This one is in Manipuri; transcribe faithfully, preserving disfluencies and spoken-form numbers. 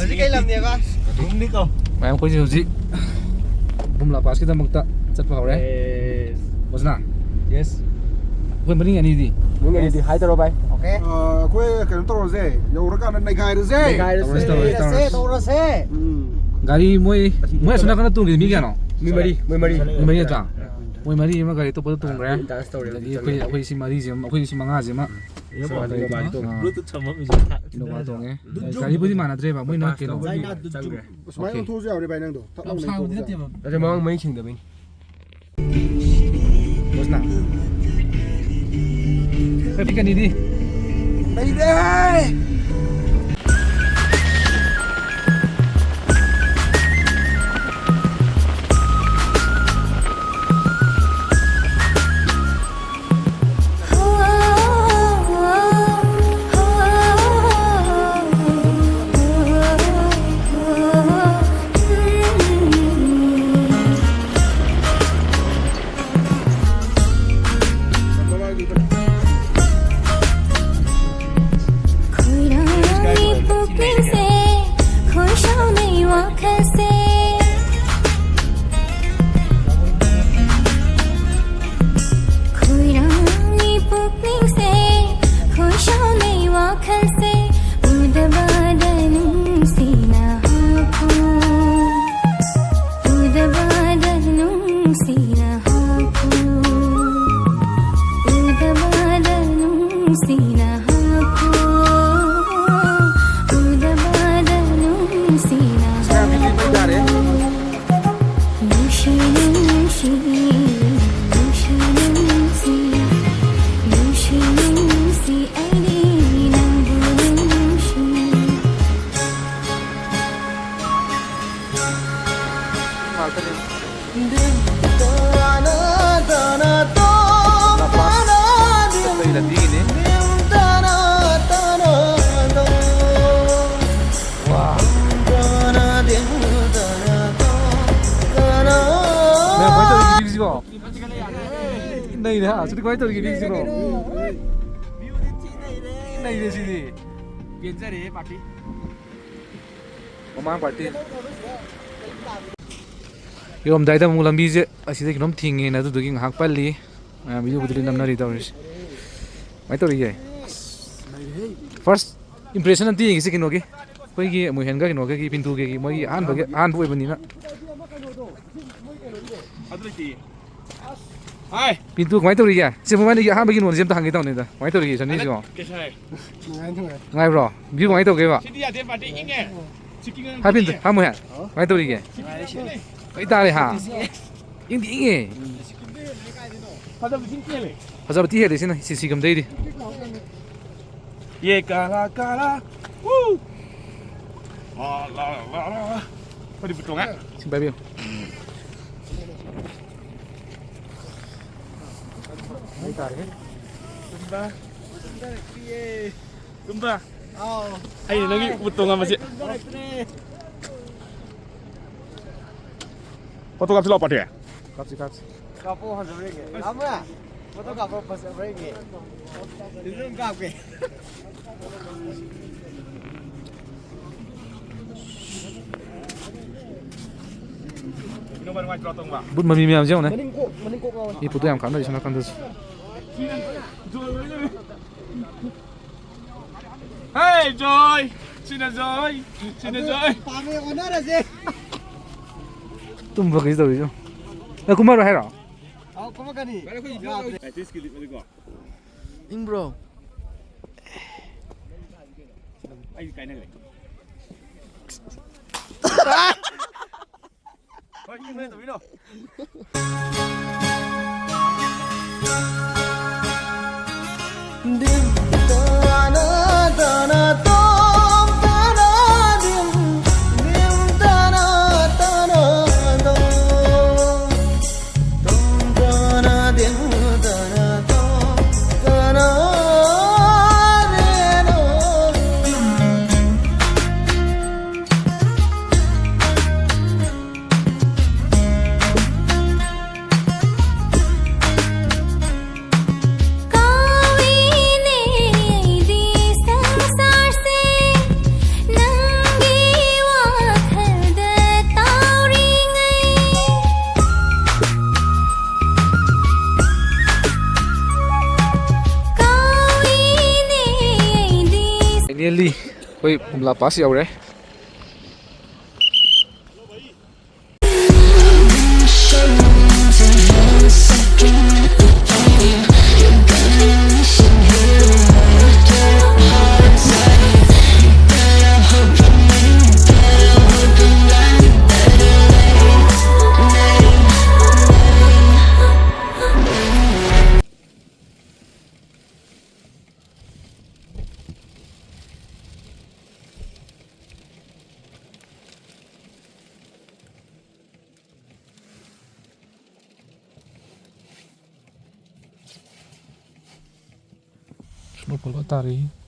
ꯍꯧꯖꯤꯛ ꯀꯩ ꯂꯝꯅꯦꯕ? ꯃꯌꯥꯝ, ꯑꯩꯈꯣꯏꯁꯦ ꯍꯧꯖꯤꯛ ꯕꯨꯝꯂꯥ ꯄꯥꯁꯀꯤꯗꯃꯛꯇ ꯆꯠꯄ ꯍꯧꯔꯦ꯫ ꯕꯣꯁꯅꯥ, ꯌꯦꯁ꯫ ꯑꯩꯈꯣꯏ ꯃꯔꯤ ꯑꯅꯤꯗꯤ? ꯃꯔꯤ ꯑꯅꯤꯗꯤ ꯍꯥꯏ ꯇꯧꯔꯣ, ꯚꯥꯏ꯫ ꯑꯣꯀꯦ꯫ ꯑ, ꯑꯩꯈꯣꯏ ꯀꯩꯅꯣ ꯇꯧꯔꯁꯦ, ꯌꯧꯔꯀꯥꯟꯗ ꯅꯩꯈꯥꯏꯔꯁꯦ꯫ ꯅꯩꯈꯥꯏꯔꯁꯦ, ꯇꯧꯔꯁꯦ, ꯇꯧꯔꯁꯦ, ꯇꯧꯔꯁꯦ꯫ ꯇꯧꯔꯁꯦ꯫ ꯎꯝ꯫ ꯒꯥꯔꯤ ꯃꯣꯏ, ꯃꯣꯏ ꯑꯁꯣꯝ ꯅꯥꯀꯟꯗ ꯇꯣꯡꯉꯤꯁꯦ ꯃꯤ ꯀꯌꯥꯅꯣ? ꯃꯤ ꯃꯔꯤ, ꯃꯣꯏ ꯃꯔꯤ꯫ ꯃꯤ ꯃꯔꯤ ꯅꯠꯇ꯭ꯔꯥ? ꯃꯣꯏ ꯃꯔꯤ ꯑꯃ ꯒꯥꯔꯤ ꯑꯇꯣꯞꯄꯗ ꯇꯣꯡꯈ꯭ꯔꯦ꯫ ꯗꯥꯟꯁ ꯇꯧꯔꯦ ꯑꯗꯒꯤ ꯍꯧꯖꯤꯛ ꯑꯩꯈꯣꯏ, ꯆꯪꯉꯦ꯫ ꯑꯩꯈꯣꯏ ꯁꯤ ꯃꯔꯤꯁꯦ ꯑꯃ, ꯑꯩꯈꯣꯏ ꯁꯤ ꯃꯉꯥꯁꯦ ꯑꯃ꯫ ꯏꯅꯣꯚꯥ ꯇꯣꯡꯉꯦ꯫ ꯑꯥ꯫ ꯕ꯭ꯂꯨꯇꯨꯠ ꯁꯝꯕ ꯃ꯭ꯌꯨꯖꯤꯛ ꯊꯥ-, ꯏꯅꯣꯚꯥ ꯇꯣꯡꯉꯦ꯫ ꯒꯥꯔꯤꯕꯨꯗꯤ ꯃꯥꯟꯅꯗ꯭ꯔꯦꯕ, ꯃꯣꯏꯅ ꯀꯩꯅꯣ? ꯆꯪꯈ꯭ꯔꯦ꯫ ꯁꯨꯃꯥꯏꯅ ꯑꯣꯀꯦ꯫ ꯑꯣꯟꯊꯣꯛꯑꯁꯨ ꯌꯥꯕꯅꯤ ꯚꯥꯏ, ꯅꯪꯗꯣ꯫ ꯊꯛ ꯂꯥꯎꯅ ꯁꯥꯡꯕꯗꯤ ꯏꯟꯊꯣꯛꯑꯁꯨ ꯌꯥꯕꯅꯤ꯫ ꯅꯠꯇꯦꯕ꯫ ꯅꯠꯇꯦ, ꯃꯃꯥꯡ ꯃꯌꯦꯛ ꯁꯦꯡꯗꯕꯩꯅꯤ꯫ ꯕꯣꯁꯅꯥ꯫ ꯈꯔ ꯄꯤꯛꯀꯅꯤꯗꯤ꯫ ꯂꯩꯔꯦ! ꯈꯣꯏꯔꯥꯡꯒꯤ ꯄꯨꯛꯅꯤꯡꯁꯦ ꯈꯣꯏꯁꯥꯎꯅꯩ ꯋꯥꯈꯜꯁꯦ꯫ ꯈꯣꯏꯔꯥꯡꯒꯤ ꯄꯨꯛꯅꯤꯡꯁꯦ ꯈꯣꯏꯁꯥꯎꯅꯩ ꯋꯥꯈꯜꯁꯦ꯫ ꯎꯗꯕꯗ ꯅꯨꯡꯁꯤꯅ ꯍꯥꯞꯄꯨ꯫ ꯎꯗꯕꯗ ꯅꯨꯡꯁꯤꯅ ꯍꯥꯞꯄꯨ꯫ ꯎꯗꯕꯗ ꯅꯨꯡꯁꯤꯅ ꯍꯥꯞꯄꯨ꯫ ꯎꯗꯕꯗ ꯅꯨꯡꯁꯤꯅ ꯍꯥꯞꯄꯨ꯫ ꯅꯨꯡꯁꯤ ꯅꯨꯡꯁꯤ, ꯅꯨꯡꯁꯤ ꯅꯨꯡꯁꯤ, ꯅꯨꯡꯁꯤ ꯅꯨꯡꯁꯤ, ꯑꯩꯗꯤ ꯅꯪꯕꯨ ꯅꯨꯡꯁꯤ꯫ ꯂꯝꯕꯤꯒꯤꯅꯤ꯫ ꯋꯥ꯫ ꯃꯌꯥꯝ, ꯀꯃꯥꯏꯅ ꯇꯧꯔꯤꯒꯦ ꯚ꯭ꯌꯨꯁꯤꯕꯣ? ꯅꯩꯔꯦ ꯍꯥ? ꯁꯤꯗꯤ ꯀꯃꯥꯏꯅ ꯇꯧꯔꯤꯒꯦ ꯚ꯭ꯌꯨꯁꯤꯕꯣ? ꯅꯩꯔꯦ ꯁꯤꯗꯤ꯫ ꯄꯦꯟꯖꯔꯦ ꯄꯥꯔꯇꯤ꯫ ꯃꯃꯥꯡ ꯄꯥꯔꯇꯤ꯫ ꯌꯧꯔꯝꯗꯥꯏꯗ ꯑꯃꯨꯛ ꯂꯝꯕꯤꯁꯦ ꯑꯁꯤꯗ ꯀꯩꯅꯣꯝ ꯊꯤꯡꯉꯦꯅ ꯑꯗꯨꯗꯨꯒꯤ ꯉꯥꯏꯍꯥꯛ ꯄꯜꯂꯤ꯫ ꯃꯌꯥꯝ ꯚꯤꯗꯤꯑꯣꯕꯨꯗꯤ ꯂꯣꯏ ꯅꯝꯅꯔꯤ ꯇꯧꯔꯤꯁꯦ꯫ ꯀꯃꯥꯏꯅ ꯇꯧꯔꯤꯒꯦ? ꯐꯥꯔꯁ ꯏꯝꯄ꯭ꯔꯦꯁꯟ ꯑꯝꯇ ꯌꯦꯡꯒꯦꯁꯦ ꯀꯩꯅꯣꯒꯤ꯫ ꯑꯩꯈꯣꯏꯒꯤ ꯃꯣꯍꯦꯟꯒ ꯀꯩꯅꯣꯒꯤ ꯄꯤꯟꯇꯨꯒꯤ ꯃꯣꯏꯒꯤ ꯑꯍꯥꯟꯕꯒꯤ ꯑꯍꯥꯟꯕ ꯑꯣꯏꯕꯅꯤꯅ꯫ ꯑꯗꯨ ꯂꯩꯇꯦ꯫ ꯍꯥꯏ꯫ ꯄꯤꯟꯇꯨ ꯀꯃꯥꯏꯅ ꯇꯧꯔꯤꯒꯦ? ꯁꯤ ꯃꯃꯥꯡꯗꯒꯤ ꯑꯍꯥꯟꯕꯒꯤ ꯅꯣꯟꯁꯦ ꯑꯝꯇ ꯍꯪꯒꯦ ꯇꯧꯅꯤꯗ꯫ ꯀꯃꯥꯏꯅ ꯇꯧꯔꯤꯒꯦ ꯁꯟꯅꯤꯁꯤꯕꯣ? ꯀꯩꯁꯥꯏ꯫ ꯅꯨꯡꯉꯥꯏ, ꯅꯨꯡꯉꯥꯏ꯫ ꯅꯨꯡꯉꯥꯏꯕ꯭ꯔꯣ? ꯚ꯭ꯌꯨ ꯀꯃꯥꯏꯅ ꯇꯧꯒꯦꯕ? ꯁꯤꯗꯤ ꯌꯥꯗꯦ, ꯄꯥꯔꯇꯤ ꯏꯪꯉꯦ꯫ ꯁꯤꯀꯤꯡ ꯍꯥꯏ ꯄꯤꯟꯇꯨ, ꯏꯪꯉꯦ꯫ ꯍꯥ ꯃꯣꯍꯦꯟ? ꯀꯃꯥꯏꯅ ꯇꯧꯔꯤꯒꯦ? ꯅꯨꯡꯉꯥꯏꯔꯦ ꯁꯤꯗꯤ꯫ ꯀꯩ ꯇꯥꯔꯦ ꯍꯥ? ꯏꯪꯗꯤ ꯏꯪꯉꯦ꯫ ꯐꯖꯕ ꯊꯤ ꯍꯦꯜꯂꯦ꯫ ꯐꯖꯕ ꯊꯤ ꯍꯦꯜꯂꯦ ꯁꯤꯅ, ꯁꯤ ꯁꯤꯒꯝꯗꯩꯗꯤ꯫ ꯌꯦ ꯀꯥꯂꯥ ꯀꯥꯂꯥ꯫ ꯋꯨ! ꯂꯥ, ꯂꯥ, ꯂꯥ, ꯂꯥ꯫ ꯈꯔꯗꯤ ꯄꯨꯊꯣꯛꯉꯦ꯫ ꯁꯤ ꯄꯥꯏꯕꯤꯌꯨ꯫ ꯇꯨꯝꯕ꯫ ꯇꯨꯝꯕ꯫ ꯑꯥꯎ꯫ ꯑꯩꯅ ꯅꯪꯒꯤ ꯃꯨꯠꯇꯣ ꯉꯝꯕꯁꯦ꯫ ꯐꯣꯇꯣ ꯀꯥꯞꯁꯤ ꯂꯥꯛꯑꯣ, ꯄꯥꯔꯇꯤ꯫ ꯀꯥꯞꯁꯤ, ꯀꯥꯞꯁꯤ꯫ ꯀꯥꯞꯄꯣ, ꯐꯖꯕ꯭ꯔꯥ ꯌꯦꯡꯒꯦ꯫ ꯂꯥꯛꯑꯣ꯫ ꯐꯣꯇꯣ ꯀꯥꯞꯄꯣ, ꯐꯖꯕ꯭ꯔꯥ ꯌꯦꯡꯒꯦ꯫ ꯑꯗꯨꯝ ꯀꯥꯞꯀꯦ꯫ ꯕꯨꯠ ꯃꯃꯤ ꯃꯌꯥꯝꯁꯦ ꯌꯦꯡꯉꯨꯅꯦ꯫ ꯃꯅꯤꯡ ꯀꯣꯛ, ꯃꯅꯤꯡ ꯀꯣꯛ ꯉꯥꯎꯋꯦ꯫ ꯃꯤ ꯐꯣꯇꯣ ꯌꯥꯝ ꯀꯥꯞꯅꯔꯤ ꯁꯣꯝ ꯅꯥꯀꯟꯗꯁꯨ꯫ ꯍꯦ, ꯖꯣꯏ! ꯁꯤꯅ ꯖꯣꯏ! ꯁꯤꯅ ꯖꯣꯏ! ꯄꯥꯝꯃꯦ, ꯑꯣꯟꯅꯔꯁꯦ꯫ ꯇꯨꯝꯕ ꯀꯩꯁꯨ ꯇꯧꯔꯤꯁꯨ꯫ ꯅꯪ ꯀꯨꯝꯃꯔꯣꯏ ꯍꯥꯏꯔꯣ? ꯑꯥꯎ, ꯀꯨꯝꯃꯛꯀꯅꯤ꯫ ꯌꯥꯗ꯭ꯔꯦ꯫ ꯏꯪꯕ꯭ꯔꯣ? ꯑꯩ ꯀꯥꯏꯅꯈ꯭ꯔꯦ꯫ ꯍꯣꯏ, ꯏꯪꯕ꯭ꯔꯥ ꯇꯧꯕꯤꯔꯣ꯫ ꯑꯩꯈꯣꯏ ꯕꯨꯝꯂꯥ ꯄꯥꯁ ꯌꯧꯔꯦ꯫ Slow ball ꯇꯥꯔꯤ꯫